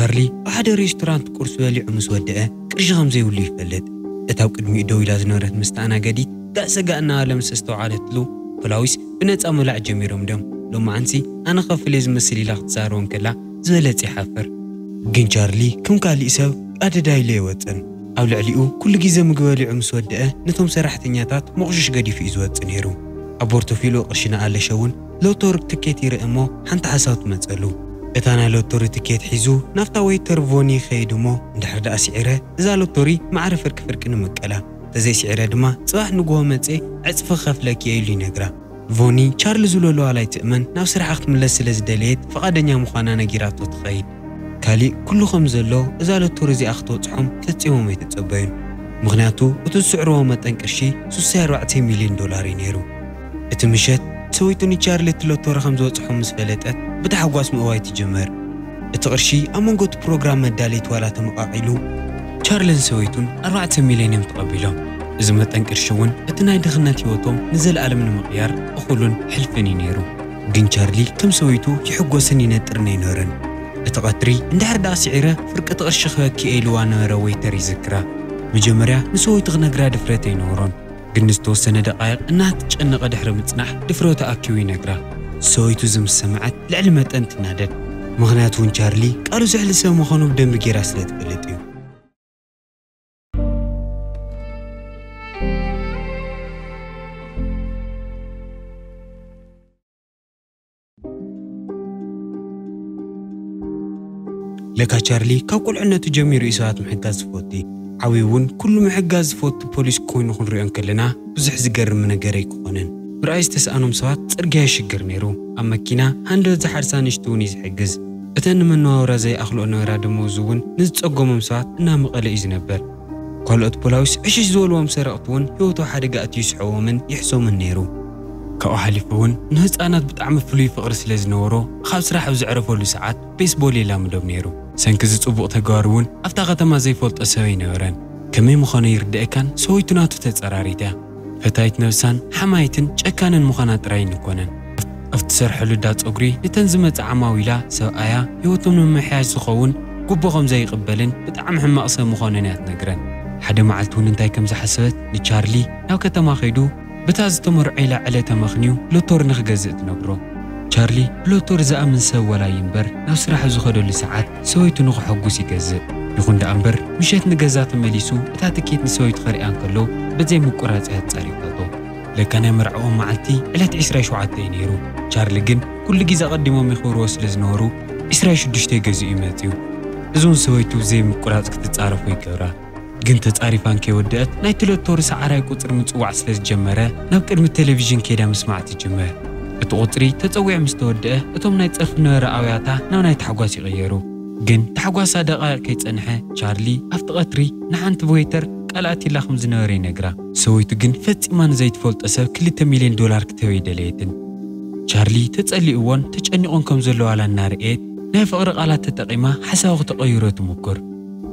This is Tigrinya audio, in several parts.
ቻርሊ ኣብ ሓደ ሬስቶራንት ቁርሲ በሊዑ ምስ ወደአ ቅርሺ ከም ዘይብሉ ይፈልጥ። እታ ኣብ ቅድሚኡ ደው ኢላ ዝነበረት መስተኣናገዲት ጋእ ሰጋእ እናበለ ምስ ኣስተውዓለትሉ፣ ፖላዊስ ብነጻ ምብላዕ ጀሚሮም ድዮም? ሎማዓንሲ ኣነ ከፍል እየ ዝመስል ኢላ ክትዛረቦ እንከላ ዝበለጸ ይሓፍር። ግን ቻርሊ ከም ካሊእ ሰብ ኣደዳ ኢሉ ኣይወጽን። ኣብ ልዕሊኡ ኩሉ ግዜ ምግቢ በሊዑ ምስ ወደአ ነቶም ሰራሕተኛታት መቑሽሽ ገዲፉ እዩ ዝወጽእ ነይሩ። ኣብ ፖርቶፊልኡ ቅርሺ እናኣለሸ እውን ሎቶሪ ትኬት ይርኢ እሞ ሓንቲ ሓሳብ ትመጸሉ። እታ ናይ ሎቶሪ ትኬት ሒዙ ናብታ ዌይተር ቮኒ ይኸይድ እሞ፣ እንድሕር ደኣ ስዒረ እዛ ሎቶሪ ማዕረ ፍርቂ ፍርቂ ንምቀላ፣ ተዘይስዒረ ድማ ጽባሕ ንግሆ መጼ ዕጽፊ ክኸፍለኪ እየ ኢሉ ይነግራ። ቮኒ ቻርሊ ዝብሎ ለዋል ኣይትእመን ናብ ስራሓ ክትምለስ ስለ ዝደለየት ፍቓደኛ ምዃና ነጊራቶ ትኸይድ። ካሊእ ኩሉ ከም ዘሎ እዛ ሎቶሪ እዚኣ ክትበጽሖም ፈጺሞም ኣይተጸበዩን። ምኽንያቱ እቲ ዝስዕርዎ መጠን ቅርሺ ስሳ ኣርባዕተ ሚልዮን ዶላር እዩ ነይሩ። እቲ ምሸት ሰበይቱ ንቻርሊ እቲ ሎቶሪ ከም ዝበጽሖ ምስ ፈለጠት ብታሕጓስ ምእዋይ ትጅምር። እቲ ቅርሺ ኣብ መንጎ እቲ ፕሮግራም መዳለይቲ ዋላ ተመቓቒሉ፣ ቻርልን ሰበይቱን ኣርባዕተ ሚልዮን እዮም ተቐቢሎም። እዚ መጠን ቅርሺ እውን እቲ ናይ ድኽነት ህይወቶም ንዘለኣለም ንምቕያር እኹልን ሕልፍን እዩ ነይሩ። ግን ቻርሊ ከም ሰበይቱ ይሕጎስን ይነጥርን ኣይነበረን። እቲ ቀትሪ እንድሕር ደኣ ስዒረ ፍርቂ እቲ ቅርሺ ክበኪ እየ ኢልዋ ነበረ ዌይተር ይዝክራ። መጀመርያ ንሰበይቱ ክነግራ ድፍረት ኣይነበሮን። ግን ንዝተወሰነ ደቃይቕ እናተጨነቐ ድሕሪ ምጽናሕ ድፍረቱ ኣኪቡ ይነግራ። ሰበይቱ እዚ ምስ ሰምዐት ልዕሊ መጠን ትናደድ። ምኽንያቱ እውን ቻርሊ ቃሉ ዝሕሊ ሰብ ምዃኑ ብደንቢ ጌራ ስለ ትፈልጥ እዩ። ለካ ቻርሊ ካብ ቁልዕነቱ ጀሚሩ እዩ ሰባት ምሕጋዝ ዝፈቱ። ዓብዩ እውን ኩሉ ምሕጋዝ ዝፈቱ ፖሊስ ኮይኑ ክንሪኦ እንከለና ብዙሕ ዝገርም ነገር ኣይክኾንን። ምርኣይ ዝተስኣኖም ሰባት ጽርግያ ይሽግር ነይሩ። ኣብ መኪና ሃንደበት ዝሓርሳ ንሽቲ እውን እዩ ዝሕግዝ። እተን ንመነባብራ ዘይኣኽልኦ ነበራ ደመወዙ እውን ንዝጸገሞም ሰባት እናመቐለ እዩ ዝነበር። ካልኦት ፖላዊስ ዕሽሽ ዝበልዎም ሰረቕቲ እውን ህይወቱ ሓደጋ ኣትዩ ይስሕቦምን ይሕሶምን ነይሩ። ካብኡ ሓሊፉ እውን ንህፃናት ብጣዕሚ ፍሉይ ፍቕሪ ስለ ዝነበሮ ካብ ስራሕ ኣብ ዘዕረፈሉ ሰዓት ቤስቦል የላምዶም ነይሩ። ሰንኪ እዚ ጽቡቕ ተግባሩ እውን ኣብታ ከተማ ዘይፈልጦ ሰብ ኣይነበረን። ከመይ ምዃኑ ይርድኣካን ሰበይቱ ናቱ ተጸራሪት እያ። ፈታይት ነብሳን ሓማይትን ጨካንን ምዃና ጥራይ ኣይንኮነን። ኣብቲ ትሰርሐሉ እንዳ ጸጉሪ ነተን ዝመጻ ዓማዊላ ሰብኣያ ህይወቶም ንምምሕያሽ ዝኸውን ጉቦ ከም ዘይቕበልን ብጣዕሚ ሕማቕ ሰብ ምዃኑን እያ ትነግረን። ሓደ መዓልቲ እውን እንታይ ከም ዝሓሰበት ንቻርሊ ናብ ከተማ ከይዱ በታ ዝተመርዖ ኢላ ዕለተ ምኽንዩ ሎቶሪ ንኽገዝእ ትነግሮ። ቻርሊ ብሎቶሪ ዝኣምን ሰብ ዋላ እዩ እምበር ናብ ስራሕ ኣብ ዝኸደሉ ሰዓት ሰበይቱ ንኽሐጉስ ይገዝእ። ይኹን ደኣ እምበር ምሸት ንገዛ ተመሊሱ እታ ትኬት ንሰበይቱ ከርእያ እንከሎ ብዘይ ምቁራጽ እያ ተጻሪፋቶ። ለካ ናይ መርዓኦም መዓልቲ ዕለት ዕስራን ሸውዓተን እዩ ነይሩ። ቻርሊ ግን ኩሉ ግዜ ኣቐዲሞም ይኽብርዎ ስለ ዝነበሩ ዕስራን ሽዱሽተን ገዚኡ እዩ መጺኡ። እዚ እውን ሰበይቱ ብዘይ ምቁራጽ ክትጻረፎ ይገብራ። ግን ተጻሪፋ እንከይወደአት ናይቲ ሎቶሪ ሰዓራይ ቁጽሪ ምጽዋዕ ስለ ዝጀመረ ናብ ቅድሚ ቴሌቪዥን ከይዳ ምስማዕ ትጅምር። እቲ ቁጽሪ ተጸዊዑ ምስ ተወደአ እቶም ናይ ጸርፊ ነበረ ኣውያታ ናብ ናይ ታሕጓስ ይቕየሩ። ግን ታሕጓሳ ደቓይቕ ከይጸንሐ ቻርሊ ኣብቲ ቀትሪ ንሓንቲ ዌይተር ቃል ኣትይላ ከም ዝነበረ ይነግራ። ሰበይቱ ግን ፈጺማ ንዘይትፈልጦ ሰብ ክልተ ሚልዮን ዶላር ክትህብ ኣይደለየትን። ቻርሊ ተጸሊእዎን ተጨኒቑን ከም ዘሎ ዋላ እናርኣየት ናይ ፍቕሪ ቃላት ተጠቒማ ሓሳቡ ክተቐይሮ ትሙኩር።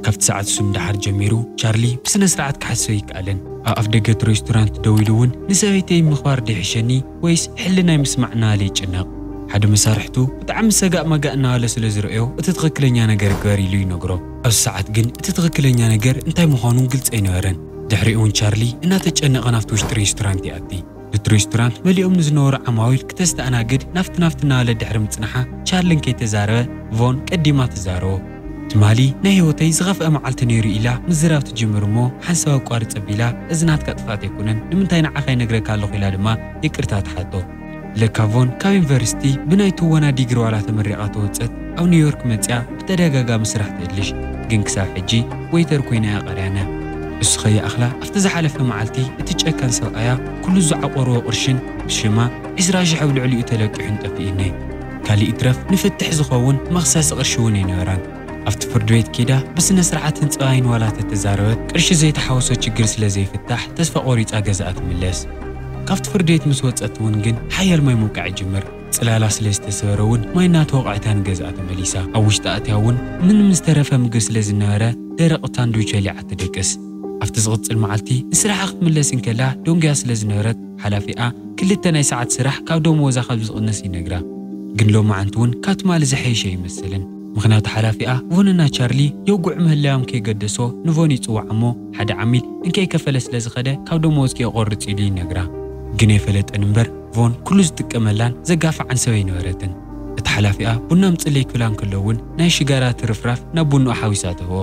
ካብቲ ሰዓት እሱ ንደሓር ጀሚሩ ቻርሊ ብስነ ስርዓት ክሓስብ ኣይከኣለን። ኣብ ኣፍ ደገ እቲ ሬስቶራንት ደው ኢሉ እውን ንሰበይተይ ምኽባር ዶ ይሕሸኒ ወይስ ሕልናይ ምስማዕ እናበለ ይጭነቕ። ሓደ መሳርሕቱ ብጣዕሚ ሰጋእ መጋእ እናበለ ስለ ዝረኣዮ እቲ ትኽክለኛ ነገር ግበር ኢሉ ይነግሮ። ኣብዚ ሰዓት ግን እቲ ትኽክለኛ ነገር እንታይ ምዃኑ ግልጺ ኣይነበረን። ድሕሪኡ እውን ቻርሊ እናተጨነቐ ናብቲ ውሽጢ ሬስቶራንት ይኣቲ። ነቲ ሬስቶራንት መሊኦም ንዝነበሩ ዓማዊል ክተስተኣናግድ ናፍቲ ናፍቲ እናበለ ድሕሪ ምጽንሓ ቻርሊ እንከይተዛረበ ቮን ቀዲማ ትዛረቦ። ትማሊ ናይ ህይወተይ ዝኸፍአ መዓልቲ ነይሩ ኢላ ምዝራብ ትጅምር እሞ ሓንሳብ ኣቋርጽ ኣቢላ እዚ ናትካ ጥፍኣት ኣይኮነን ንምንታይ ንዓኻ ይነግረካ ኣለኹ ኢላ ድማ ይቅርታ ትሓቶ። ለካ ቮን ካብ ዩኒቨርሲቲ ብናይ ትወና ዲግሪ ዋላ ተመሪቓ ተወጸት ኣብ ኒውዮርክ መጽያ ብተደጋጋሚ ስራሕ ትእልሽ፣ ግን ክሳብ ሕጂ ዌይተር ኮይና እያ ቀርያና። እሱ ከይኣኽላ ኣብቲ ዝሓለፈ መዓልቲ እቲ ጨካን ሰብኣያ ኩሉ ዝዓቆርዎ ቅርሽን ብሽማ ዕስራ ሽሕ ኣብ ልዕሊኡ ተለቂሑን ጠፊኡኒ። ካልእ ይትረፍ ንፍትሕ ዝኸውን መኽሰሲ ቅርሺ እውን ኣይነበራን። ኣብቲ ፍርዲ ቤት ከይዳ ብስነ ስርዓትን ጽባይን ዋላ ተተዛረበት ቅርሺ ዘይተሓወሶ ችግር ስለ ዘይፍታሕ ተስፋ ቆሪጻ ገዛኣ ትምለስ። ካብቲ ፍርዲ ቤት ምስ ወጸት እውን ግን ሓያል ማይ ምውቃዕ ይጅምር። ጽላላ ስለ ዝተሰበረ እውን ማይ እናተወቕዐታ ንገዛኣ ተመሊሳ። ኣብ ውሽጢ ኣትያ እውን ምንም ዝተረፈ ምግቢ ስለ ዝነበረ ደረቕ ሳንድዊች በሊዓ ትደቅስ። ኣብቲ ዝቕጽል መዓልቲ ንስራሓ ክትምለስ እንከላ ደንጉያ ስለ ዝነበረት ሓላፊኣ ክልተ ናይ ሰዓት ስራሕ ካብ ደመወዛ ካብ ዝቕንስ ይነግራ። ግን ሎማዓንቲ እውን ካብ ትማሊ ዝሐየሸ ኣይመስልን። ምኽንያቱ ሓላፊኣ ቮንና ቻርሊ የውግዑ ምህላዮም ከይገደሶ ንቮን ይጽውዓ እሞ፣ ሓደ ዓሚል እንከይከፈለ ስለ ዝኸደ ካብ ደመወዝኪ የቆርጽ ኢሉ ይነግራ። ግን የፈለጠን እምበር ቮን ኩሉ ዝጥቀመላን ዘጋፍዓን ሰብ ኣይነበረትን። እቲ ሓላፊኣ ቡና ኣምጽለይ ክብላ እንከሎ እውን ናይ ሽጋራ ትርፍራፍ ናብ ቡንኡ ሓዊሳ ትህቦ።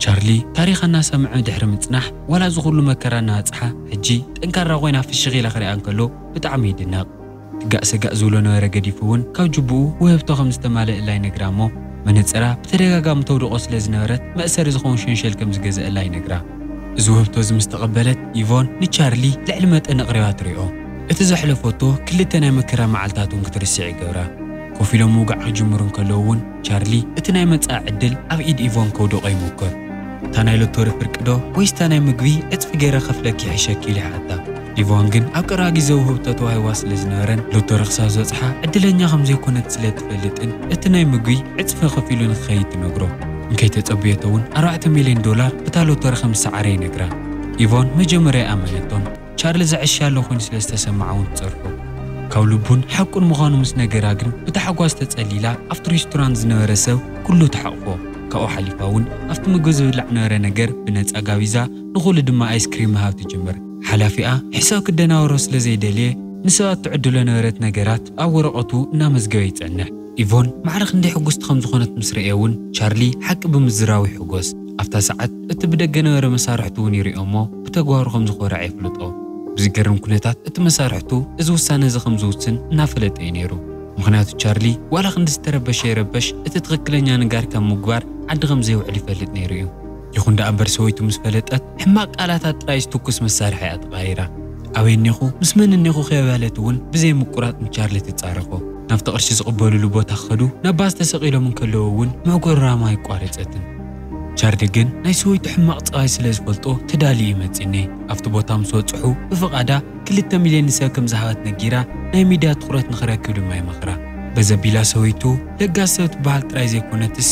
ቻርሊ ታሪኻ እናሰምዐ ድሕሪ ምጽናሕ፣ ዋላ እዚ ኩሉ መከራ እናበጽሓ፣ ሕጂ ጠንካራ ኮይና ፍሽኽ ኢላ ክሪኣ እንከሎ ብጣዕሚ ይድነቕ። ትጋእ ሰጋእ ዝብሎ ነበረ ገዲፉ እውን ካብ ጅቡኡ ውህብቶ ከም ዝተማለእላ ይነግራ እሞ፣ መነጽራ ብተደጋጋሚ ተውድቖ ስለ ዝነበረት መእሰሪ ዝኸውን ሸንሸል ከም ዝገዘአላ ይነግራ። እዚ ውህብቶ እዚ ምስ ተቐበለት፣ ኢቮን ንቻርሊ ልዕሊ መጠን ኣቕሪባ ትሪኦ። እቲ ዘሕለፈቶ ክልተ ናይ መከራ መዓልታት እውን ክትርስዕ ይገብራ። ኮፍ ኢሎም ምውጋዕ ክጅምሩ እንከለዉ እውን ቻርሊ እቲ ናይ መጻኢ ዕድል ኣብ ኢድ ኢቮን ከውድቖ ይሞክር። እታ ናይ ሎቶሪ ፍርቂ ዶ ወይስ እታ ናይ ምግቢ ዕጽፊ ገይረ ከፍለኪ ይሕሸኪ ኢሉ ይሓታ። ኢቮን ግን ኣብ ቀረባ ግዜ ውህብቶ ተዋሂባ ስለ ዝነበረን ሎቶሪ ክሳብ ዝበጽሓ ዕድለኛ ከም ዘይኮነት ስለ ትፈልጥን እቲ ናይ ምግቢ ዕጽፊ ከፊሉ ንክኸይድ ትነግሮ። እንከይተጸበየቶ እውን ኣርባዕተ ሚልዮን ዶላር ብታ ሎቶሪ ከም ዝሰዓረ ይነግራ። ኢቮን መጀመርያ ኣይኣመነቶን። ቻርሊ ዘዕሽ ኣሎ ኮይኑ ስለ ዝተሰምዓ እውን ትጸርፎ። ካብ ልቡን ሓቁን ምዃኑ ምስ ነገራ ግን ብታሕጓስ ተጸሊላ ኣብቲ ሬስቶራንት ዝነበረ ሰብ ኩሉ ተሓቑፎ። ካብኡ ሓሊፋ እውን ኣብቲ ምግቢ ዝብላዕ ነበረ ነገር ብነጻ ጋቢዛ ንኹሉ ድማ ኣይስክሪም ምሃብ ትጅምር። ሓላፊኣ ሕሳብ ክደናወሮ ስለ ዘይደልየ ንሰባት ትዕድሎ ነበረት ነገራት ኣብ ወረቐቱ እናመዝገበ ይጸንሕ። ኢቮን ማዕረ ክንደይ ሕጉስቲ ከም ዝኾነት ምስ ረእየ እውን ቻርሊ ሓቂ ብምዝራቡ ይሕጎስ። ኣብታ ሰዓት እቲ ብደገ ነበረ መሳርሕቱ እውን ይሪኦ እሞ ብተግባሩ ከም ዝኾርዐ የፍልጦ። ብዝገርም ኩነታት እቲ መሳርሕቱ እዚ ውሳነ እዚ ከም ዝውስን እናፈለጠ እዩ ነይሩ። ምኽንያቱ ቻርሊ ዋላ ክንዲ ዝተረበሸ ይረበሽ እቲ ትኽክለኛ ንጋር ካብ ምግባር ዓዲ ከም ዘይውዕል ይፈልጥ ነይሩ እዩ። ይኹን ደኣ እምበር ሰበይቱ ምስ ፈለጠት ሕማቕ ቃላታት ጥራይ ዝትኩስ መሳርሒ እያ ተቐያይራ። ኣበይ እኒኹ ምስ መን እኒኹ ከይበለት እውን ብዘይ ምቁራጥ ንቻርሊ ትጻረፎ። ናብቲ ቅርሺ ዝቕበሉሉ ቦታ ክኸዱ ናብ ባስ ተሰቒሎም እንከለዉ እውን ምዕጎራማ ኣይቋረጸትን። ቻርሊ ግን ናይ ሰበይቱ ሕማቕ ጸባይ ስለ ዝፈልጦ ተዳልዩ እዩ መጺኒ። ኣብቲ ቦታ ምስ በጽሑ ብፍቓዳ ክልተ ሚልዮን ንሰብ ከም ዝሃበት ነጊራ ናይ ሚድያ ትኹረት ንኽረክብ ድማ ይመኽራ። በዘቢላ ሰበይቱ ለጋስ ሰብ ትበሃል ጥራይ ዘይኮነትስ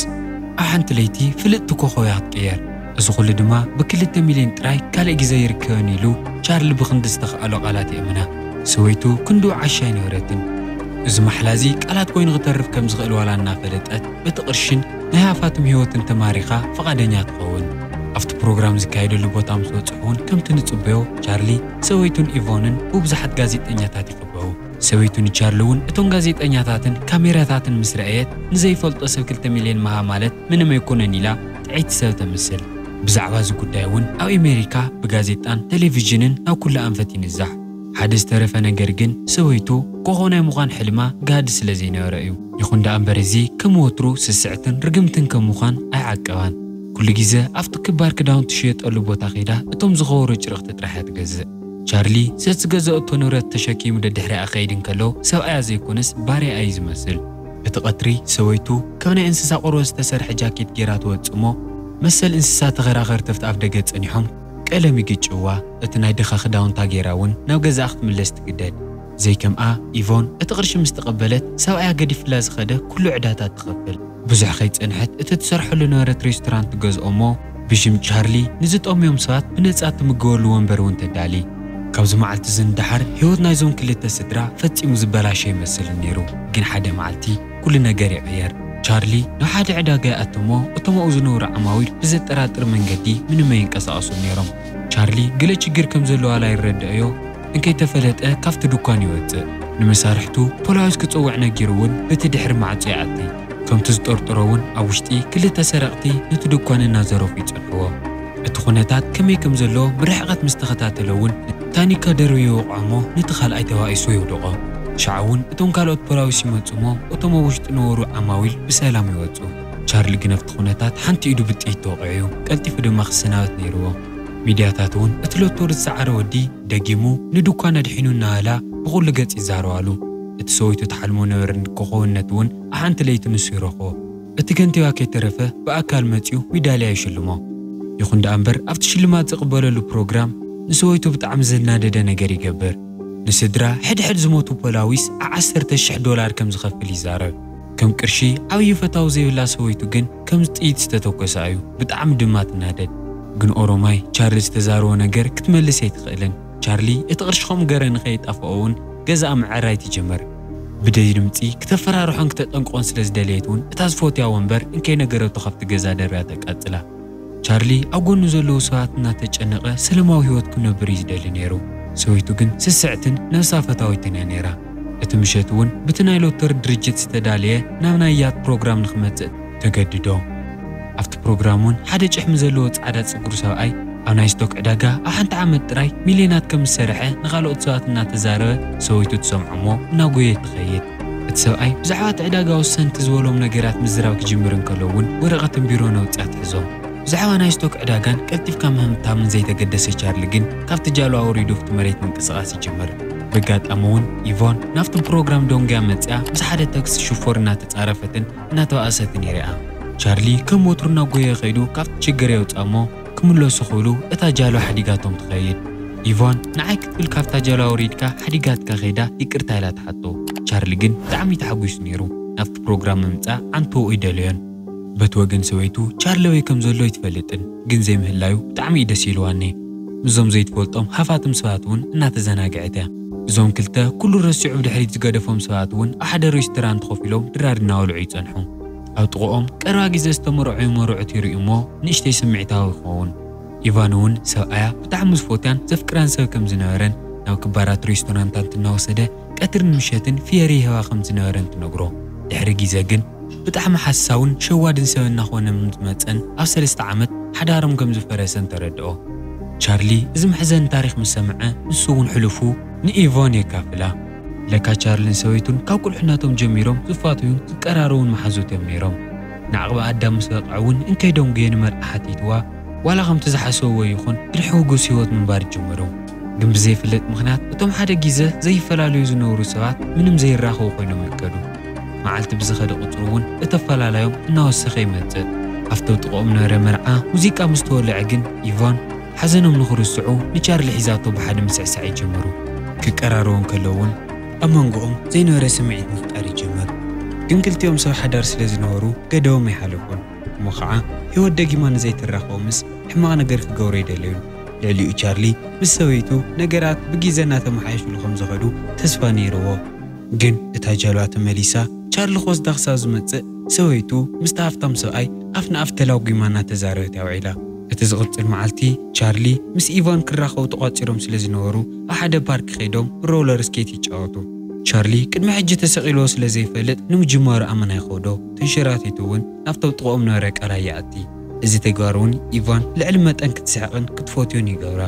ኣብ ሓንቲ ለይቲ ፍልጥቲ ኮኾብ እያ ክትቅየር። እዚ ኩሉ ድማ ብክልተ ሚልዮን ጥራይ ካልእ ግዜ ይርከበን ኢሉ ቻርሊ ብክንዲ ዝተኽኣሎ ቃላት የእምና። ሰበይቱ ክንድኡ ዓሻ ኣይነበረትን። እዚ ማሕላ እዚ ቃላት ኮይኑ ክተርፍ ከም ዝኽእል ዋላ እናፈለጠት በቲ ቅርሽን ናይ ሃፋትም ህይወትን ተማሪኻ ፍቓደኛ ትኸውን። ኣብቲ ፕሮግራም ዝካየደሉ ቦታ ምስ በጽሑ እውን ከምቲ ንጽበዮ ቻርሊ ሰበይቱን ኢቮንን ብብዙሓት ጋዜጠኛታት ይኽበቡ። ሰበይቱ ንቻርሊ እውን እቶም ጋዜጠኛታትን ካሜራታትን ምስ ረኣየት ንዘይፈልጦ ሰብ ክልተ ሚልዮን ምሃብ ማለት ምንም ኣይኮነን ኢላ ጥዕይቲ ሰብ ተምስል። ብዛዕባ እዚ ጉዳይ እውን ኣብ ኣሜሪካ ብጋዜጣን ቴሌቪዥንን ናብ ኩሉ ኣንፈት ይንዛሕ። ሓደ ዝተረፈ ነገር ግን ሰበይቱ ኮኾ ናይ ምዃን ሕልማ ጋህዲ ስለ ዘይነበረ እዩ። ይኹን ደኣ እምበር እዚ ከም ወትሩ ስስዕትን ርግምትን ከም ምዃን ኣይዓቀባን። ኩሉ ግዜ ኣብቲ ክባር ክዳውንቲ ዝሽየጠሉ ቦታ ከይዳ እቶም ዝኸበሩ ጭርቕቲ ጥራሕ እያ ትገዝእ። ቻርሊ ዘቲ ዝገዘአቶ ንብረት ተሸኪሙ ደድሕሪኣ ክኸይድ እንከሎ ሰብኣያ ዘይኮነስ ባርያ እዩ ዝመስል። እቲ ቀትሪ ሰበይቱ ካብ ናይ እንስሳ ቆርበት ዝተሰርሐ ጃኬት ገይራ ትወጽእ እሞ መሰል እንስሳ ተኸራኸርቲ ኣብቲ ኣፍ ደገ ጸኒሖም ቀለም ይግጭዋ። እቲ ናይ ድኻ ክዳውንታ ገይራ እውን ናብ ገዛኣ ክትምለስ ትግደድ። ዘይከምኣ ኢቮን እቲ ቅርሺ ምስ ተቐበለት ሰብኣያ ገዲፍላ ዝኸደ ኩሉ ዕዳታት ትኸፍል። ብዙሕ ከይጸንሐት እቲ ትሰርሐሉ ነበረት ሬስቶራንት ትገዝኦ እሞ ብሽም ቻርሊ ንዝጠምዮም ሰባት ብነጻ ትምገበሉ ወንበር እውን ተዳሊ። ካብዚ መዓልቲ እዚ ንደሓር ህይወት ናይዞም ክልተ ስድራ ፈጺሙ ዝበላሸ ይመስል ነይሩ። ግን ሓደ መዓልቲ ኩሉ ነገር ይቕየር። ቻርሊ ናብ ሓደ ዕዳጋ ይኣቱ እሞ እቶም ኣብኡ ዝነብሩ ዓማዊል ብዘጠራጥር መንገዲ ምንም ኣይንቀሳቐሱን ነይሮም። ቻርሊ ገለ ችግር ከም ዘለዎ ዋላ ይረድእዮ እንከይተፈለጠ ካብቲ ድኳን ይወጽእ። ንመሳርሕቱ ፖላዊስ ክጽውዕ ነጊሩ እውን በቲ ድሕሪ ማዕጾ ይኣቲ። ከምቲ ዝጠርጥሮ እውን ኣብ ውሽጢ ክልተ ሰረቕቲ ነቲ ድኳን እናዘረፉ ይጸንሕዎ። እቲ ኩነታት ከመይ ከም ዘሎ ብርሕቐት ምስ ተኸታተለ እውን ታኒካ ደርብዩ ይወቕዖ እሞ ነቲ ካልኣይ ተባኢሱ የውድቖ። ሻዕ እውን እቶም ካልኦት ፖላዊስ ይመጹ እሞ እቶም ኣብ ውሽጢ ነበሩ ዓማዊል ብሰላም ይወጹ። ቻርሊ ግን ኣብቲ ኩነታት ሓንቲ ኢዱ ብጥይት ተወቒዑ እዩ። ቀልጢፉ ድማ ክሰናበት ነይርዎ። ሚድያታት እውን እቲ ሎቶሪ ዝሰዓረ ወዲ ደጊሙ ንድኳን ኣድሒኑ እናበላ ብኹሉ ገጽ ይዛረባሉ። እቲ ሰበይቱ ትሓልሞ ነበረ ኮኾብነት እውን ኣብ ሓንቲ ለይቲ ንሱ ይረኽቦ። እቲ ከንቲባ ከይተረፈ ብኣካል መጺኡ ሚዳልያ ይሽልሞ። ይኹን ደኣ እምበር ኣብቲ ሽልማት ዝቕበለሉ ፕሮግራም ንሰበይቱ ብጣዕሚ ዘናደደ ነገር ይገብር። ንስድራ ሕድሕድ ዝሞቱ ፖላዊስ ዓ ዓሰርተ ሽሕ ዶላር ከም ዝኸፍል ይዛረብ። ከም ቅርሺ ዓብዪ ፈታዊ ዘይብላ ሰበይቱ ግን ከምዚ ጥይት ዝተተኮሳ እዩ። ብጣዕሚ ድማ ትናደድ። ግን ኦሮማይ ቻርሊ ዝተዛረቦ ነገር ክትመልስ ኣይትኽእልን። ቻርሊ እቲ ቅርሺ ከምኡ ገረ ንኸይጠፍኦ እውን ገዛኣ ምዕራይ ትጅምር። ብደይ ድምፂ ክተፈራርሖን ክተጠንቅቆን ስለ ዝደለየት እውን እታ ዝፈትያ ወንበር እንከይነገረቶ ካብቲ ገዛ ደርብያ ተቃፅላ። ቻርሊ ኣብ ጎኑ ዘለዉ ሰባት እናተጨነቐ ሰላማዊ ህይወት ክነብር እዩ ዝደሊ ነይሩ። ሰበይቱ ግን ስስዕትን ነብሳ ፈታዊትን እያ ነይራ። እቲ ምሸት እውን ብቲ ናይ ሎተሪ ድርጅት ዝተዳለየ ናብ ናይ ያት ፕሮግራም ንክመፅእ ተገድዶ። ኣብቲ ፕሮግራም እውን ሓደ ጭሕሚ ዘለዎ ፃዕዳ ፅጉሩ ሰብኣይ ኣብ ናይ ስቶክ ዕዳጋ ኣብ ሓንቲ ዓመት ጥራይ ሚልዮናት ከም ዝሰርሐ ንኻልኦት ሰባት እናተዛረበ ሰበይቱ ትሰምዖ እሞ እናጎየት ትኸይድ። እቲ ሰብኣይ ብዛዕባ እቲ ዕዳጋ ወሰንቲ ዝበሎም ነገራት ምዝራብ ክጅምር እንከሎ እውን ወረቐትን ቢሮን ኣውፅኣ ትሕዞ። ብዛዕባ ናይ ስቶክ ዕዳጋን ቀልጢፍካ ምህምታምን ዘይተገደሰ ቻርሊ ግን ካብቲ ጃሎ ኣውሪዱ ኣብቲ መሬት ምንቅስቓስ ይጅምር። በጋጣሚ እውን ኢቮን ናብቲ ፕሮግራም ደንጉያ መፅያ ምስ ሓደ ታክሲ ሽፎር እናተፃረፈትን እናተባእሰትን ይርኣ። ቻርሊ ከም ወትሩ እናጎየ ከይዱ ካብቲ ችግር የውፅኣ እሞ ክምለሱ ክብሉ እታ ጃሎ ሓዲጋቶም ትኸይድ። ኢቫን ንዓይ ክትብል ካብታ ጃሎ ኣውሪድካ ሓዲጋትካ ከይዳ ይቅርታ ኢላ ትሓቶ። ቻርሊ ግን ብጣዕሚ ተሓጒሱ ነይሩ። ናብቲ ፕሮግራም ምምፃእ ዓንተኡ ኣይደለዮን። በቲ ወገን ሰበይቱ ቻርሊ ኣበይ ከም ዘሎ ኣይትፈልጥን፣ ግን ዘይምህላዩ ብጣዕሚ እዩ ደስ ኢልዋ እኔ። ምስዞም ዘይትፈልጦም ሃፋትም ሰባት እውን እናተዘናግዐት እያ። እዞም ክልተ ኩሉ ረሲዑ ብድሕሪት ዝገደፎም ሰባት እውን ኣብ ሓደ ሬስቶራንት ኮፍ ኢሎም ድራር እናበልዑ ይጸንሑ። ኣብ ጥቕኦም ቀረባ ግዜ ዝተመርዑ መርዑት ይርኢ እሞ ንእሽተይ ስምዒታዊ ይኸውን። ኢቫን እውን ሰብኣያ ብጣዕሚ ዝፎትያን ዘፍቅራን ሰብ ከም ዝነበረን ናብ ክባራት ሬስቶራንታት እናወሰደ ቀትርን ምሸትን ፍየሪ ይህባ ከም ዝነበረን ትነግሮ። ድሕሪ ግዜ ግን ብጣዕሚ ሓሳውን ሸዋድን ሰብ እናኾነ ምስ መጸን ኣብ ሰለስተ ዓመት ሓዳሮም ከም ዝፈረሰን ተረድኦ። ቻርሊ እዚ መሕዘኒ ታሪኽ ምስ ሰምዐ ንሱ እውን ሕሉፉ ንኢቫን የካፍላ። ለካ ቻርልን ሰበይቱን ካብ ቁልሕነቶም ጀሚሮም ዝፋተዩን ዝቀራረቡን መሓዙት እዮም ነይሮም። ንዓቕሚ ኣዳም ምስ በቕዐ እውን እንከይደንጉየ ንመርዓ ሓቲትዋ ዋላ ከምቲ ዝሓሰብዎ ይኹን ግን ሕጉስ ህይወት ምንባር ይጅምሩ። ግን ብዘይፍለጥ ምኽንያት እቶም ሓደ ግዜ ዘይፈላለዩ ዝነበሩ ሰባት ምንም ዘይራኸቡ ኮይኖም ይርከዱ። መዓልቲ ብዝኸደ ቁፅሪ እውን እቲ ኣፈላላዮም እናወሰኸ ይመፅእ። ኣብቲ ጥቕኦም ነበረ መርዓ ሙዚቃ ምስ ተወልዐ ግን ኢቫን ሓዘኖም ንኽርስዑ ንቻርሊ ሒዛቶ ብሓደ ምስዕሳዕ ይጅምሩ። ክቀራረቡ እንከለዉ እውን ኣብ መንጎኦም ዘይነበረ ስምዒት ምፍጣር ይጅምር። ግን ክልቲኦም ሰብ ሓዳር ስለ ዝነበሩ ገደቦም ኣይሓለፉን። እሞ ኸዓ ህይወት ደጊማ ንዘይትራኸቦምስ ሕማቕ ነገር ክገብሩ ኣይደለዩን። ልዕሊኡ ቻርሊ ምስ ሰበይቱ ነገራት ብግዜ እናተመሓየሽሉ ከም ዝኸዱ ተስፋ ነይርዎ። ግን እታ ጃልባ ተመሊሳ ቻርሊ ክወስዳ ክሳብ ዝመጽእ ሰበይቱ ምስቲ ሃፍታም ሰብኣይ ኣፍ ንኣፍ ተላጒማ እናተዛረበት እያ ውዒላ። እቲ ዝቕጽል መዓልቲ ቻርሊ ምስ ኢቫን ክራኸቡ ተቋጺሮም ስለ ዝነበሩ ኣብ ሓደ ፓርክ ከይዶም ሮለር ስኬት ይጫወቱ። ቻርሊ ቅድሚ ሕጂ ተሰቒልዎ ስለ ዘይፈልጥ ንምጅማሩ ኣመና ይኸብዶ። ተንሸራቲቱ እውን ናብቶም ጥቕኦም ነበረ ቃላይ ይኣቲ። እዚ ተግባር እውን ኢቫን ልዕሊ መጠን ክትስሕቕን ክትፈትዮን ይገብራ።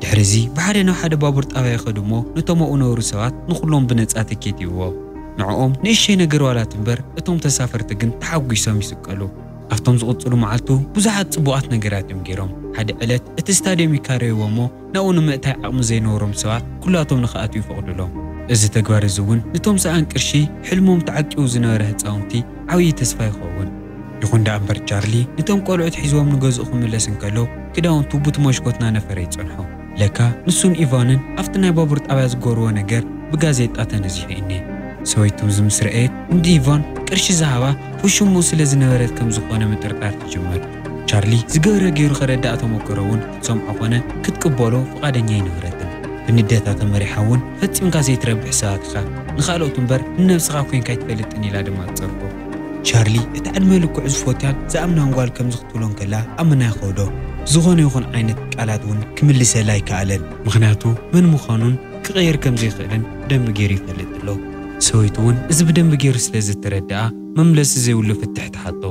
ድሕሪ እዚ ብሓደ ናብ ሓደ ባቡር ጣብያ ይኸዱ እሞ ነቶም ኣብኡ ነበሩ ሰባት ንኹሎም ብነጻ ትኬት ይህብዎም። ንዕኦም ንእሸይ ነገር ዋላ ትንበር እቶም ተሳፈርቲ ግን ተሓጒሶም ይስቀሉ። ኣብቶም ዝቕጽሉ መዓልቱ ብዙሓት ጽቡቓት ነገራት እዮም ገይሮም። ሓደ ዕለት እቲ ስታድዮም ይካረይዎ እሞ ናብኡ ንምእታይ ዓቕሚ ዘይነበሮም ሰባት ኩላቶም ንኽኣትዉ ይፈቕዱሎም። እዚ ተግባር እዚ እውን ንቶም ሰኣን ቅርሺ ሕልሞም ተዓቂቡ ዝነበረ ህፃውንቲ ዓብዪ ተስፋ ይኸውን። ይኹን ደኣ እምበር ቻርሊ ንቶም ቆልዑት ሒዝዎም ንገዝኡ ክምለስ እንከሎ ክዳውንቱ ቡቲ መሽኮት ናነፈረ ይጸንሖ። ለካ ንሱን ኢቫንን ኣብቲ ናይ ባቡር ጣብያ ዝገበርዎ ነገር ብጋዜጣ ተነዚሑ እኔ። ሰበይቱ እዚ ምስ ረኣየት ንኢቫን ቅርሺ ዝሃባ ፍሹሙ ስለ ዝነበረት ከም ዝኾነ ምጥርጣር ትጅምር። ቻርሊ ዝገበረ ገይሩ ከረድኣ ተመክሮ እውን ክትሰምዖ ኮነ ክትቅበሎ ፍቓደኛ ኣይነበረትን። ብንዴታ ተመሪሓ እውን ፈጺምካ ዘይትረብሕ ሰባት ኢኻ፣ ንኻልኦት እምበር ንነብስኻ ኮንካ ኣይትፈልጥን ኢላ ድማ ትጸርፎ። ቻርሊ እቲ ዕድመ ልክዑ ዝፎትያን ዝኣምናን ጓል ከምዚ ክትብሎ እንከላ ኣመና ይኸብዶ። ዝኾነ ይኹን ዓይነት ቃላት እውን ክምልሰላ ኣይከኣለን። ምኽንያቱ መን ምዃኑን ክቕየር ከም ዘይኽእልን ብደንቢ ገይሩ ይፈልጥ ኣሎ። ሰበይቱ እውን እዚ ብደንቢ ገይሩ ስለ ዝተረድኣ መምለሲ ዘይብሉ ፍትሕ ትሓቶ።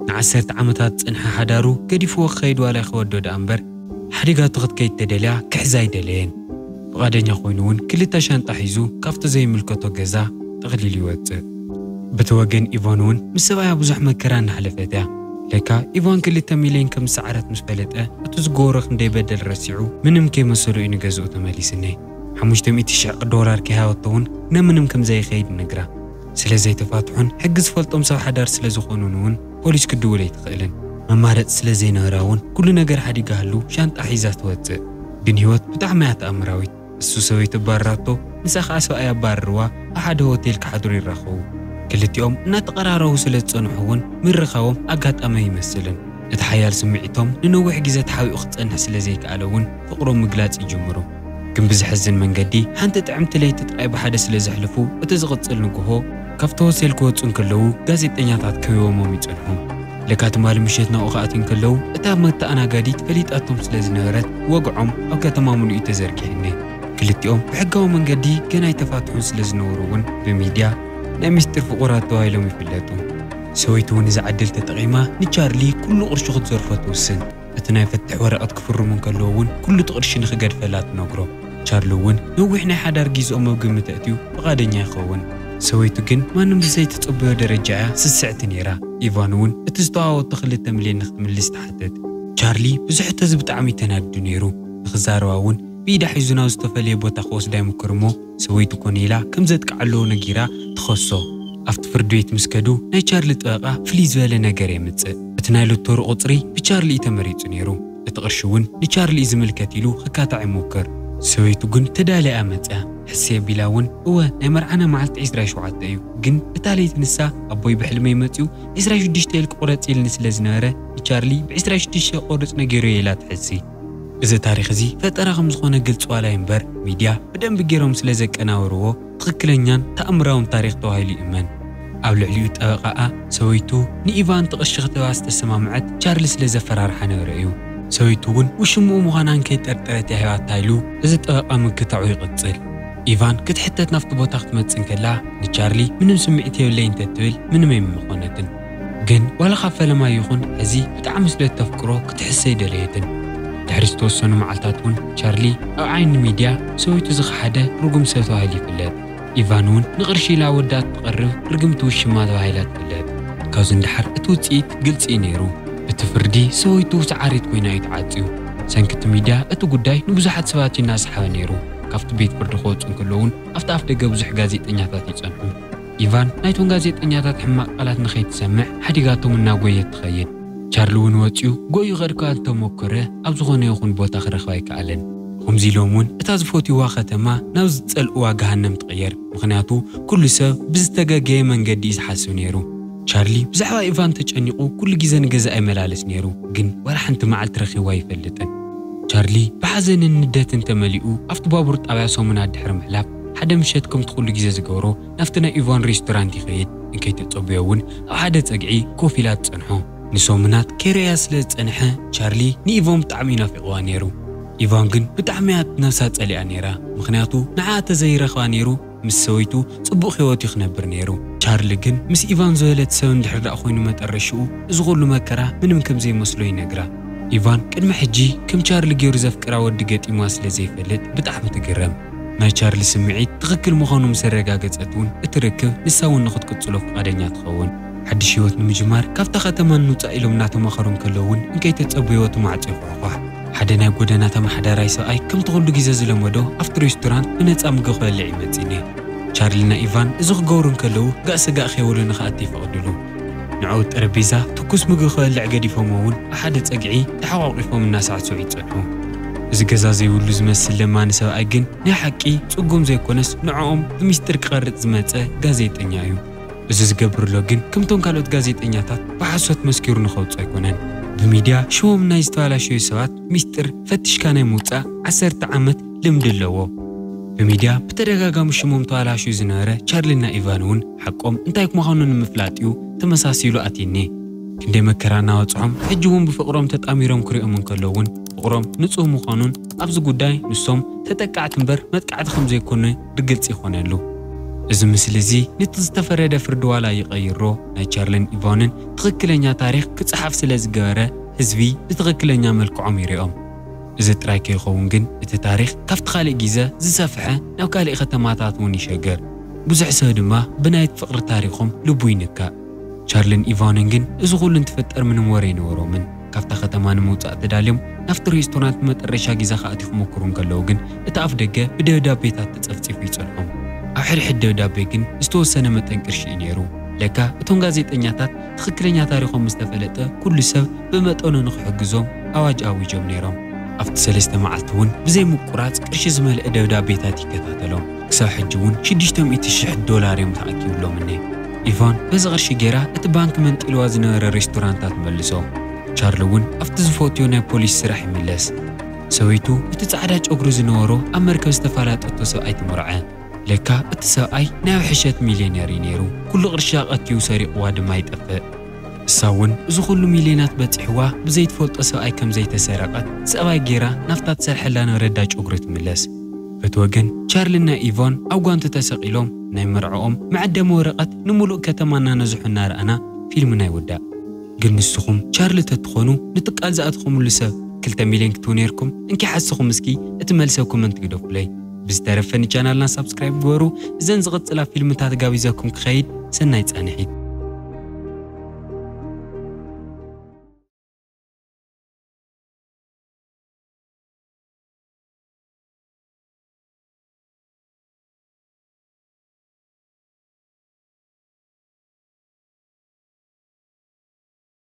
ንዓሰርተ ዓመታት ዝጸንሐ ሓዳሩ ገዲፍዎ ክኸይድ ዋላ ይኸበዶ ደኣ እምበር ሓዲጋቶ ክትከይድ ተደልያ ክሕዛ ኣይደለየን። ፍቓደኛ ኮይኑ እውን ክልተ ሻንጣ ሒዙ ካብቲ ዘይምልከቶ ገዛ ጠቕሊሉ ይወጽእ። በቲ ወገን ኢቫን እውን ምስ ሰብኣያ ብዙሕ መከራ እናሕለፈት እያ። ለካ ኢቫን ክልተ ሚልዮን ከም ዝሰዓረት ምስ ፈለጠ እቲ ዝገበሮ ክንደይ በደል ረሲዑ ምንም ከይመሰሎ እዩ ንገዝኡ ተመሊስኒ። ሓሙሽተ ሚእቲ ሽሕ ዶላር ከይሃበቶ እውን ነምንም ከም ዘይኸይድ ይነግራ። ስለ ዘይተፋትሑን ሕጊ ዝፈልጦም ሰብ ሓዳር ስለ ዝኾኑን እውን ፖሊስ ክድውል ኣይትኽእልን። መማረፂ ስለ ዘይነበራ እውን ኩሉ ነገር ሓዲጋ ህሉ ሻንጣ ሒዛ ትወፅእ። ግን ህይወት ብጣዕሚ እያ ተኣምራዊት። እሱ ሰበይቱ ኣባረራቶ፣ ንሳ ኸዓ ሰብኣይ ኣባረርዋ ኣብ ሓደ ሆቴል ክሓድሩ ይራኸቡ። ክልቲኦም እናተቐራረቡ ስለ ዝጸንሑ እውን ምርኻቦም ኣጋጣሚ ኣይመስልን። እቲ ሓያል ስምዒቶም ንነዊሕ ግዜ ተሓቢኡ ክጸንሕ ስለ ዘይከኣለ እውን ፍቕሮም ምግላጽ ይጅምሩ። ግን ብዘሕዝን መንገዲ ሓንቲ ጥዕምቲ ለይቲ ጥራይ ብሓደ ስለ ዘሕልፉ፣ እቲ ዝቕጽል ንግሆ ካብቲ ሆቴል ክወጹ እንከለዉ ጋዜጠኛታት ከቢቦሞም ይጸንሑ። ለካ ትማሊ ምሸት ናብኡ ክኣትዩ እንከለዉ እታ መተኣናጋዲት ፈሊጣቶም ስለ ዝነበረት ወግዖም ኣብ ከተማ ምሉእ ተዘርጊሕኒ። ክልቲኦም ብሕጋዊ መንገዲ ገና ኣይተፋትሑን ስለ ዝነበሩ እውን ብሚድያ ናይ ሚስጢር ፍቑራት ተባሂሎም ይፍለጡ። ሰበይቱ እውን እዚ ዕድል ተጠቒማ ንቻርሊ ኩሉ ቅርሹ ክትዘርፎ ትውስን። እቲ ናይ ፍትሕ ወረቐት ክፍርሙ እንከለዉ እውን ኩሉ እቲ ቅርሺ ንኽገድፈላ ትነግሮ። ቻርሊ እውን ነዊሕ ናይ ሓዳር ጊዝኦም ኣብ ግምት ኣእትዩ ፍቓደኛ ይኸውን። ሰበይቱ ግን ማንም ብዘይተጸበዮ ደረጃ እያ ስስዕቲ ነይራ። ኢቫን እውን እቲ ዝተዋወቶ ክልተ ሚልዮን ንክትምልስ ትሓትት። ቻርሊ ብዙሕ ተዚ ብጣዕሚ ተናድዱ ነይሩ። ንኽዛረባ እውን ብኢዳ ሒዙ ናብ ዝተፈለየ ቦታ ክወስዳ ይምክር እሞ ሰበይቱ ኮነ ኢላ ከም ዘጥቅዓ ኣለዎ ነጊራ ትኸሶ። ኣብቲ ፍርዲ ቤት ምስ ከዱ ናይ ቻርሊ ጠበቓ ፍልይ ዝበለ ነገር የምጽእ። እቲ ናይ ሎቶሪ ቁጽሪ ብቻርሊ እዩ ተመሪጹ ነይሩ። እቲ ቅርሺ እውን ንቻርሊ እዩ ዝምልከት ኢሉ ክካታዕ ይሞክር። ሰበይቱ ግን ተዳልያ እያ መጽያ። ሕስየ ቢላ እውን እወ ናይ መርዓና መዓልቲ ዕስራን ሸውዓተን እዩ። ግን እታ ለይቲ ንሳ ኣቦይ ብሕልመይ መጽዩ ዕስራን ሽዱሽተን ኢልኪ ቁረጺ ኢልኒ ስለ ዝነበረ ንቻርሊ ብዕስራን ሽዱሽተ ቆርጽ ነጊረዮ ኢላ ትሕሲ። እዚ ታሪኽ እዚ ፈጠራ ከም ዝኾነ ግልጺ ዋላ እምበር ሚድያ ብደንቢ ገይሮም ስለ ዘቀናበርዎ ትኽክለኛን ተኣምራውን ታሪኽ ተባሂሉ ይእመን። ኣብ ልዕሊኡ ጠበቓኣ ሰበይቱ ንኢቫን እቲ ቅርሺ ክትህባ ዝተሰማምዐት ቻርሊ ስለ ዘፈራርሓ ነበረ እዩ። ሰበይቱ እውን ውሽምኡ ምዃና እንከይጠርጠረት እያ ሂባታ ኢሉ እዚ ጠበቓ ምክታዑ ይቕጽል። ኢቫን ክትሕተት ናብቲ ቦታ ክትመጽእ እንከላ ንቻርሊ ምንም ስምዒት የብለይ እንተትብል ምንም ኣይምኾነትን። ግን ዋላ ካብ ፈለማ ይኹን ሕዚ ብጣዕሚ ስለ እተፍቅሮ ክትሕሰ ኣይደለየትን። ድሕሪ ዝተወሰኑ መዓልታት እውን ቻርሊ ኣብ ዓይኒ ሚድያ ሰበይቱ ዝኸሓደ ርጉም ሰብ ተባሂሉ ይፍለጥ። ኢቫን እውን ንቕርሺ ኢላ ወዳ እትቐርብ ርግምቲ ውሽማ ተባሂላ ትፍለጥ። ካብዚ ንደሓር እቲ ውጽኢት ግልጺ እዩ ነይሩ። እቲ ፍርዲ ሰበይቱ ሰዓሪት ኮይና እዩ ተዓጽዩ። ሰንኪ እቲ ሚድያ እቲ ጉዳይ ንብዙሓት ሰባት እዩ እናሰሓበ ነይሩ። ካብቲ ቤት ፍርዲ ክወጹ እንከለዉ እውን ኣብቲ ኣፍ ደገ ብዙሕ ጋዜጠኛታት ይጸንሑ። ኢቫን ናይቶም ጋዜጠኛታት ሕማቕ ቃላት ንኸይትሰምዕ ሓዲጋቶም እናጎየት ትኸይድ። ቻርሊ እውን ወጺኡ ጎዩ ከድካ እንተሞከረ ኣብ ዝኾነ ይኹን ቦታ ክረኽባ ኣይከኣለን። ከምዚ ኢሎም እውን እታ ዝፈትይዋ ከተማ ናብ ዝጸልእዋ ገሃነም ትቕየር። ምኽንያቱ ኩሉ ሰብ ብዝተገገየ መንገዲ እዩ ዝሓስብ ነይሩ። ቻርሊ ብዛዕባ ኢቫን ተጨኒቑ ኩሉ ግዜ ንገዛ ይመላለስ ነይሩ፣ ግን ዋላ ሓንቲ መዓልቲ ረኺብዋ ኣይፈልጥን። ቻርሊ ብሓዘንን ንደትን ተመሊኡ ኣብቲ ባቡር ጣብያ ሰሙናት ድሕሪ ምሕላፍ ሓደ ምሸት ከምቲ ኩሉ ግዜ ዝገብሮ ናብቲ ናይ ኢቫን ሬስቶራንት ይኸይድ። እንከይተጸበዮ እውን ኣብ ሓደ ጸግዒ ኮፍ ኢላ ትጸንሖ። ንሰሙናት ከይረኣያ ስለ ዝጸንሐ ቻርሊ ንኢቫን ብጣዕሚ እዩ ናፊቕዋ ነይሩ። ኢቫን ግን ብጣዕሚ እያ ነብሳ ጸሊኣ ነይራ፣ ምኽንያቱ ንዓኣ ተዘይረኽባ ነይሩ ምስ ሰበይቱ ጽቡቕ ህይወት እዩ ክነብር ነይሩ። ቻርሊ ግን ምስ ኢቫን ዝበለት ሰብ እንድሕር ደኣ ኮይኑ መጠረሽኡ እዚ ኩሉ መከራ ምንም ከም ዘይመስሎ ይነግራ። ኢቫን ቅድሚ ሕጂ ከም ቻርሊ ገይሩ ዘፍቅራ ወዲ ገጢምዋ ስለ ዘይፈልጥ ብጣዕሚ ትግረም። ናይ ቻርሊ ስምዒት ትኽክል ምዃኑ ምስ ኣረጋገጸት እውን እቲ ርክብ ንሳ እውን ንኽትቅጽሎ ፍቓደኛ ትኸውን። ሓድሽ ህይወት ንምጅማር ካብታ ከተማ ንምውጻእ ኢሎም እናተማኸሩ እንከለዉ እውን እንከይተጸበይዎ እቲ ማዕጾ ይኹሕኳሕ። ሓደ ናይ ጎደና ተመሓዳራይ ሰብኣይ ከምቲ ኩሉ ግዜ ዝለመዶ ኣብቲ ሬስቶራንት ብነጻ ምግቢ ክበልዕ እዩ መጺኒ። ቻርሊ ናይ ኢቫን እዚ ክገብሩ እንከለዉ ጋእ ሰጋእ ከይበሉ ንኽኣቲ ይፈቕድሉ። ንዕኡ ጠረጴዛ ትኩስ ምግቢ ክበልዕ ገዲፎሞ እውን ኣብ ሓደ ጸግዒ ተሓቋቒፎም እናሳዕስዑ ይጸንሑ። እዚ ገዛ ዘይብሉ ዝመስል ለማኒ ሰብኣይ ግን ናይ ሓቂ ጽጉም ዘይኮነስ ንዕኦም ብሚስጥር ክቐርጽ ዝመጸ ጋዜጠኛ እዩ። እዚ ዝገብር ኣሎ ግን ከምቶም ካልኦት ጋዜጠኛታት ብሓሶት መስኪሩ ንኸውጽእ ኣይኮነን። ብሚድያ ሽሞም ናይ ዝተባላሸዩ ሰባት ሚስጥር ፈቲሽካ ናይ ምውጻእ ዓሰርተ ዓመት ልምዲ ኣለዎ። ብሚድያ ብተደጋጋሚ ሽሞም ተባላሽዩ ዝነበረ ቻርልና ኢቫን እውን ሓቆም እንታይ ምዃኑ ንምፍላጥ እዩ ተመሳሲሉ ኣትይኒ። ክንደይ መከራ እናበጽሖም ሕጂ እውን ብፍቕሮም ተጣሚሮም ክሪኦም እንከለዉ እውን ፍቕሮም ንጹህ ምዃኑን ኣብዚ ጉዳይ ንሶም ተጠቃዕቲ እምበር መጥቃዕቲ ከም ዘይኮኑ ብግልጺ ይኾነሉ። እዚ ምስሊ እዚ ነቲ ዝተፈረደ ፍርዲ ዋላ ይቐይሮ ናይ ቻርልን ኢቫንን ትኽክለኛ ታሪኽ ክጸሓፍ ስለ ዝገበረ ህዝቢ ብትኽክለኛ መልክዖም ይሪኦም። እዚ ጥራይ ከይኸውን ግን እቲ ታሪኽ ካብቲ ካልእ ግዜ ዝሰፍሐ ናብ ካልእ ከተማታት እውን ይሸገር። ብዙሕ ሰብ ድማ ብናይ ፍቕሪ ታሪኾም ልቡ ይንካእ። ቻርልን ኢቫንን ግን እዚ ኩሉ እንትፍጠር ምንም ወረ ኣይነበሮምን። ካብታ ከተማ ንምውጻእ ተዳልዮም ናብቲ ሬስቶራንት መጠረሻ ግዜ ክኣትዩ ክሞክሩ እንከለዉ ግን እቲ ኣፍ ደገ ብደብዳቤታት ተጸፍጺፉ ይጸንሖም። ኣብ ሕድሕድ ደብዳቤ ግን ዝተወሰነ መጠን ቅርሺ እዩ ነይሩ። ለካ እቶም ጋዜጠኛታት ትኽክለኛ ታሪኾም ምስ ተፈለጠ ኩሉ ሰብ ብመጠኑ ንኽሕግዞም ኣዋጅ ኣዊጆም ነይሮም። ኣብቲ ሰለስተ መዓልቲ እውን ብዘይ ምቁራጽ ቅርሺ ዝመልአ ደብዳቤታት ይከታተሎም። ክሳብ ሕጂ እውን ሽዱሽተ ሚእቲ ሽሕ ዶላር እዮም ተኣኪብሎምኒ። ኢቫን በዚ ቅርሺ ገይራ እቲ ባንክ መንጢልዋ ዝነበረ ሬስቶራንታት መልሶ። ቻርሊ እውን ኣብቲ ዝፈትዮ ናይ ፖሊስ ስራሕ ይምለስ። ሰበይቱ እቲ ጻዕዳ ጨጉሪ ዝነበሮ ኣብ መርከብ ዝተፋላጠቶ ሰብኣይ ትምርዐ። ለካ እቲ ሰብኣይ ናይ ውሕሸት ሚልዮነር እዩ ነይሩ። ኩሉ ቅርሻ ቀኪቡ ሰሪቕዋ ድማ ይጠፍእ። እሳ እውን እዚ ኩሉ ሚልዮናት በጺሕዋ ብዘይትፈልጦ ሰብኣይ ከም ዘይተሰረቐት ሰብኣይ ጌራ ናብታ ትሰርሐላ ንረዳ ጨጉሪ ትምለስ። በቲ ወገን ቻርልና ኢቮን ኣብ ጓንቱ ተሰቒሎም ናይ መርዕኦም መዐደሚ ወረቐት ንምሉእ ከተማ እናነዝሑ እናረኣና ፊልምና ይውዳእ። ግን ንስኹም ቻርሊ ተትኾኑ ንትቃል ዝኣትኹምሉ ሰብ ክልተ ሚልዮን ክትቡ ነይርኩም? እንኪ ሓስኹም እስኪ እቲ መልሲ ኮመንት ግደፉለይ። ብዝተረፈ ንቻናልና ሳብስክራይብ ግበሩ። እዘን ዝቕጽላ ፊልምታት ጋቢዘኩም ክኸይድ ሰናይ ጻንሒት።